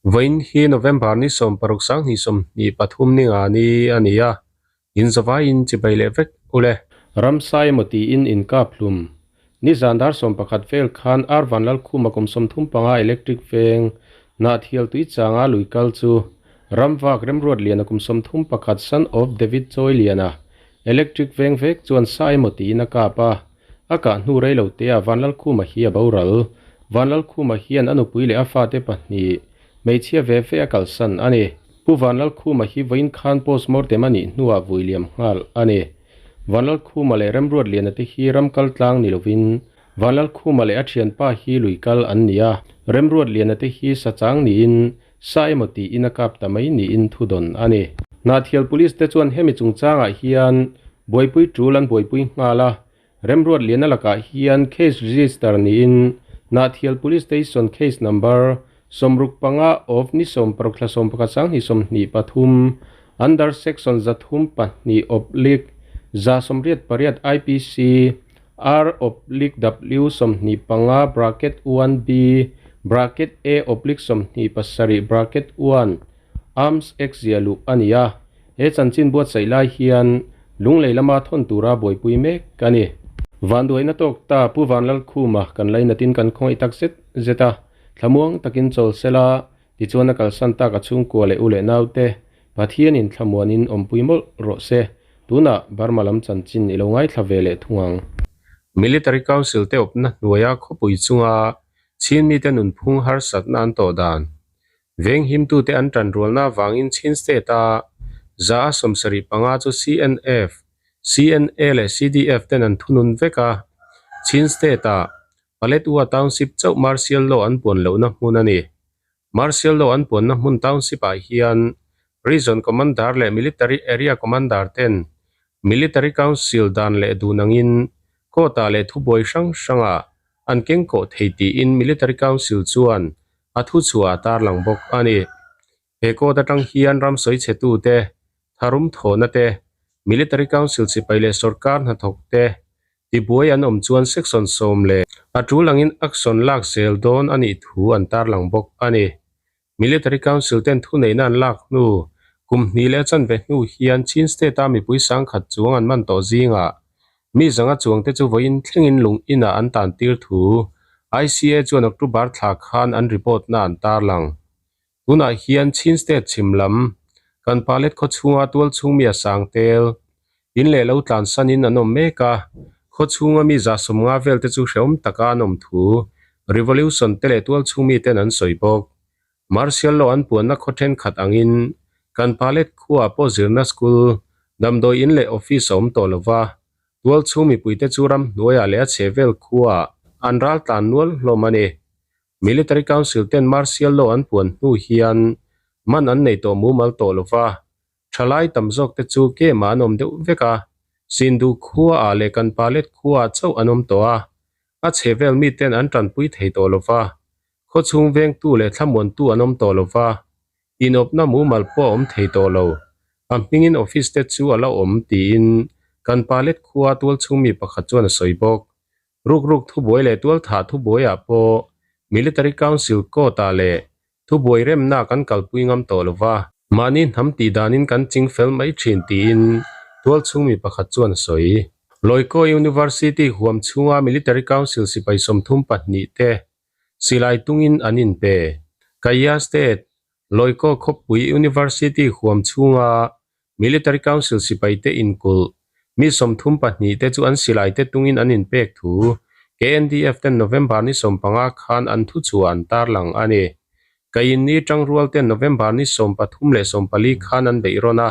Vawiin hi November ni 16 2023 ni nga ni a ni a, in zavaiin chibai leh vek ule. Ramsa emaw tiin inkap hlum. Nizan dar 11 vel khan Ar Vanlalkhuma kum 35 electric veng Hnahthial tui changa lui kal chu Ramvak Remruatliana kum 31 son of David Chawiliana electric veng vek chuan sa emaw tiin a kap a, a kah hnu rei lo te ah Vanlalkhuma hi a boral. Vanlalkhuma hian a nupui leh a fate pahnih hmeichhia ve ve a kalsan a ni. Pu Vanlalkhuma hi vawiin khan postmortem a nih hnuah vui liam nghal a ni. Vanlalkhuma leh Remruatliana te hi ram kal tlang ni lovin Vanlalkhuma leh a thianpa hi lui kal an ni a, Remruatliana te hi sachang niin sa emaw tiin a kap ta mai niin thu dawn a ni. Hnahthial Police te chuan hemi chungchangah hian buaipui tul an buaipui nghal a, Remruatliana lakah hian case register niin Hnahthial Police Station case number 65 of ni 16 thla 11 2023 under section 302 oblique 188 IPC R oblique W 25 bracket 1 B bracket A oblique 27 bracket 1 Arms Act zia luh a ni a, he chanchin buatsaih lai hian Lunglei lama thawn tura buaipui mek a ni. Vanduaina tawk ta Pu Vanlalkhuma kan lainatin kan khawngaih tak zet zet a, thlamuang takin chawl sela tichuan a kalsan tak a chhungkua leh u leh naute Pathianin thlamuanin awmpui mawlh rawh se. Tunah Burma lam chanchin i lo ngaithla ve leh thung ang. Military Council te awpna hnuaia khawpui chunga Chin mite nunphung harsatna an tawh dan Venghimtute an tanrualna avangin Chin State-a 75 chu CNF, CNA leh CDF ten an thunun vek a, Chin State-a Paletwa Township chauh Martial Law an puan lohna hmun a ni. Martial Law an puanna hmun Township-ah hian Region Commander leh Military Area Commander ten Military Council dan leh dun angin court-ah leh thubuai hrang hrangah an kengkawh thei tiin Military Council chuan a thuchhuah a tarlang bawk a ni. He court atang hian ram sawi chhetute, tharum thawhna te, Military Council sipai leh sorkar hnathawk te tibuai an awm chuan section 10 leh a tul angin action lak zel dawn a nih thu an tarlang bawk a ni. Military Council ten thuneihna an lak hnu kum hnih leh a chanve hnu hian Chin State-a mipui sangkhat chuang an man tawh zingah mi zanga chuangte chu vawiin thlengin lung inah an tan tir thu ICA chuan October thla khan an report na an tarlang. Tunah hian Chin State chhim lam kan Palet khaw chhunga tual chhung mi a sang tel in leh lo tlansanin an awm mek a, khaw chhunga mi 150 vel te chu hrehawm taka an awm thu Revolution te leh tual chhung mi ten an sawi bawk. Martial Law an puanna khaw thenkhat angin kan Palet khuaah pawh zirna school, damdawi in leh office a awm tawh lova, tual chhung mipuite chu ramhnuaiah leh a chhe vel khuaah an ral tlan nual hlawm a ni. Military Council ten Martial Law an puan hnu hian man an nei tawh mumal tawh lova, Thalai tam zawk te chu kemah an awm deuh vek a, Sindu khuaah leh kan Palet khuaah chauh an awm tawh a, a chhe vel miten an tanpui thei tawh lo va, khawchhung vengtu leh thlamuantu an awm tawh lo va, inawpna mumal pawh a awm thei tawh lo. A hmingin office te chu a la awm tiin kan Palet khua tualchhung mi pakhat chuan a sawi bawk. Rukruk thubuai leh tualthah thubuaiah pawh Military Council Court-ah leh Thubuai remna kan kalpui ngam tawh lo va. Mahni hnam tih danin kan ching fel mai thin tiin tualchhung mi pakhat chuan a sawi. Loikaw University huam chhunga Military Council sipai 32 te silai tungin an inpe. Kaya State, Loikaw khawpui University huam chhunga Military Council sipai te inkulh mi 32 te chu an silai te tungin an inpek thu KNDF ten November ni 15 khan an thuchhuah an tarlang a ni. Kayinni tangrual ten November ni 13 leh 14 khan an beih rawn a.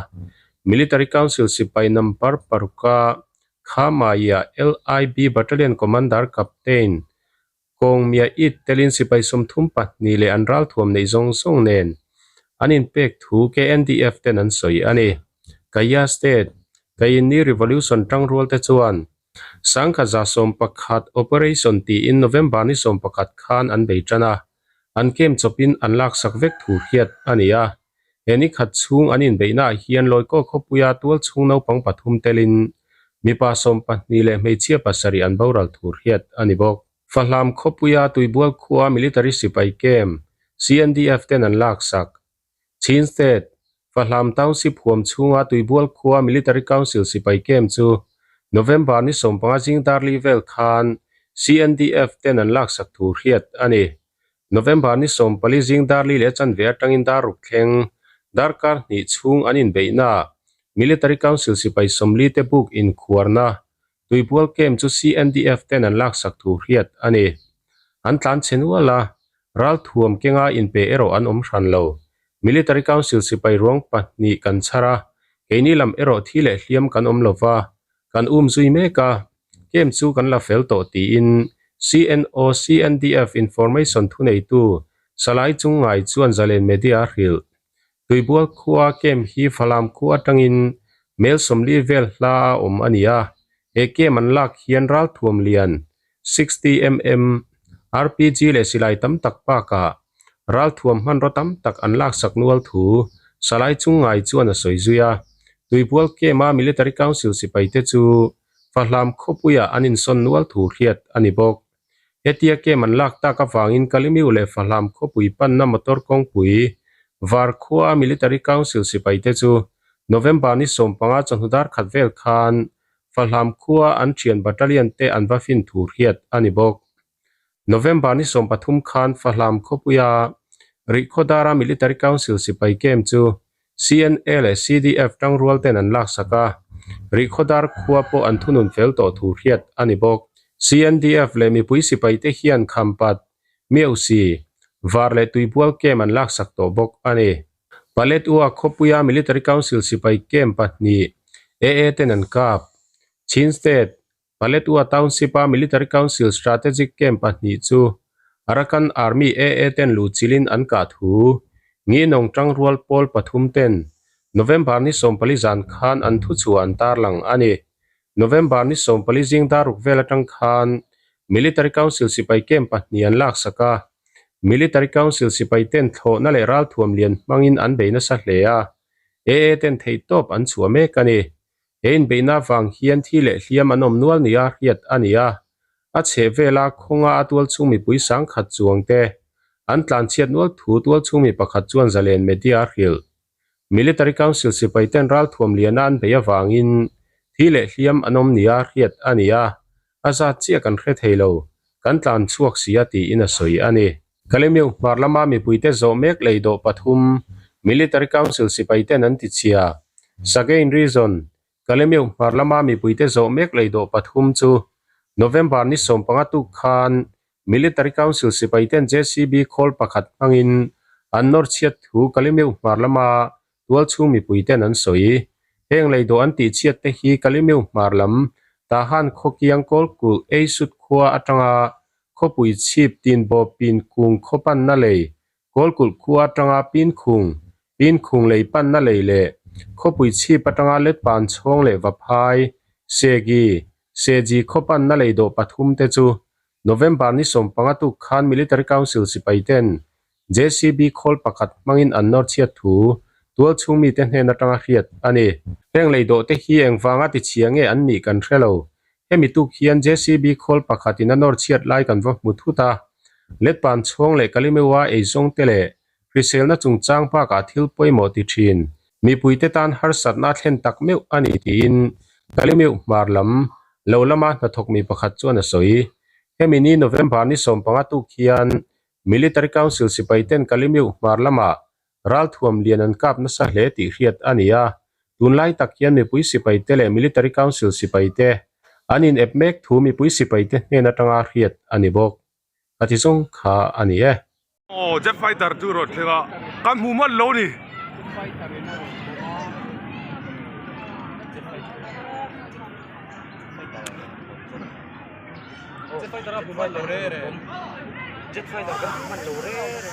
Military Council sipai number paruka Khamaiah LIB Battalion Commander Captain Kawng Mia It telin sipai 32 leh an ralthuam neih zawng zawng nen an inpek thu KNDF ten an sawi a ni. Kaya State, Kayinni Revolution tangrual te chuan 1111 Operation tiin November ni 11 khan an bei tan a, an kem chawpin an laksak vek thu hriat a ni a. He ni khat chhung an inbeihnaah hian Lawikaw khawpuia tual chhung naupang pathum telin mipa 12 leh hmeichhia pasarih an boral thu hriat a ni bawk. Fahlam khawpuia Tuibual khua military sipai camp CNDF ten an laksak. Chin State, Fahlam Township huam chhunga Tuibual khua Military Council sipai camp chu November ni 15 zing dar li vel khan CNDF ten an laksak thu hriat a ni. November ni 14 zing dar li leh chanve atangin dar ruk thleng darkar hnih chhung an inbeihnaah Military Council sipai 40 te buk inkhuarna Tuibual camp chu CNDF ten an laksak thu hriat a ni. An tlan chhe nual a, ralthuam kenga inpe erawh an awm hran lo. Military Council sipai ruang 2 kan chhar a, keini lam erawh thi leh hliam kan awm lova, kan um zui mek a, camp chu kan la fel tawh tiin CNO CNDF Information thuneitu Salai Chungngai chuan Zalen Media a hrilh. Tuibual khua camp hi Falam khua atangin mel 40 vel hla a awm a ni a, he camp an lak hian ralthuam lian 60mm RPG leh silai tam tak bakah ralthuam hmanraw tam tak an laksak nual thu Salai Chungngai chuan a sawi zui a. Tuibual camp a Military Council sipai te chu Fahlam khawpuiah an insawn nual thu hriat a ni bawk. Hetia camp an lak tak avangin Kalimiu leh Fahlam khawpui panna motor kawngpui Var khua Military Council sipai te chu November ni 15 chawhnu dar khat vel khan Fahlam khua an thian battalion te an va fin thu hriat a ni bawk. November ni 13 khan Fahlam khawpuia Rihkhawdara Military Council sipai camp chu CNA leh CDF tangrual ten an laksak a, Rihkhawdar khua pawh an thunun fel tawh thu hriat a ni bawk. CNDF leh mipui sipai te hian Khampat, Miausi, Var leh Tuibual camp an laksak tawh bawk a ni. Paletwa khawpuia Military Council sipai camp 2 AA ten an kap. Chin State, Paletwa Township a Military Council Strategic Camp 2 chu Arakan Army AA ten lu chilin an kah thu Nginawng tangrual pawl 3 ten November ni 14 zan khan an thu chu an tarlang a ni. November ni 14 zing daruk vel atang khan Military Council sipai camp 2 an laksak a, Military Council sipai ten thlawhna leh ralthuam lian hmangin an beina sa hle a, AA ten thei tawp an chhuah mek a ni. He inbeihna vang hian thi leh hliam an awm nual nia hriat a ni a, a chheh vela khawnga a tual chhung mipui 10,000 chuang te an tlan chhiat nual thu tual chhung mi pakhat chuan Zalen Media a hrilh. Military Council sipai ten ralthuam liana an bei avangin thi leh hliam an awm nia hriat a ni a, a zat chiah kan hre thei lo, kan tlan chhuak si a tiin a sawi a ni. Kalemiu hmar lama mipui te zawh mek lei dawh 3 Military Council sipai ten an ti chhia. Sagaing Region, Kalemiu hmar lama mipui te zawh mek lei dawh 3 chu November ni 15 tuk khan Military Council sipai ten JCB khawl pakhat hmangin an nawr chhiat thu Kalemiu hmar lama tual chhung mipui ten an sawi. Heng lei dawh an tih chhiat te hi Kalemiu hmar lam Tahan khawkiang kawlkulh ei sut khua atanga khawpui chhip tin bawp pin kung khawpan na lei kawlkulh khua atanga pin khung pin khung lei pan na lei leh khawpui chhip atanga let pan chhawng leh vaphai segi seji khawpan na lei dawh 3 te chu November ni 15 tuk khan Military Council sipai ten JCB khawl pakhat hmangin an nawr chhiat thu tual chhung mi te hnen atanga hriat a ni. Heng lei dawh te hi engvanga ti chhia nge an nih kan hre lo. Hemi tuk hian JCB khawl pakhat in a nawr chhiat lai kan va hmu thut a. Let pan chhawng leh Kalimewa eizawng te leh hriselna chungchang bakah thil pawimawh ti thin. Mipui te tan harsatna thlen tak meuh a ni tiin Kalimeu hmar lam lo lama hnathawk mi pakhat chuan a sawi. Hemi ni November ni 15 tuk hian Military Council sipai ten Kalimiu hmar lama ralthuam lian an kap nasa hle tih hriat a ni a. Tunlai tak hian mipui sipai te leh Military Council sipai te an in ep mek thu mipui sipai te hnen atanga hriat a ni bawk. A ti zawng kha a ni e. Aw jet fighter chu rawn thleng a, kan hmu hman lo ni. Jet fighter a hmu hman lo re re. Jet fighter kan hmu hman lo re re.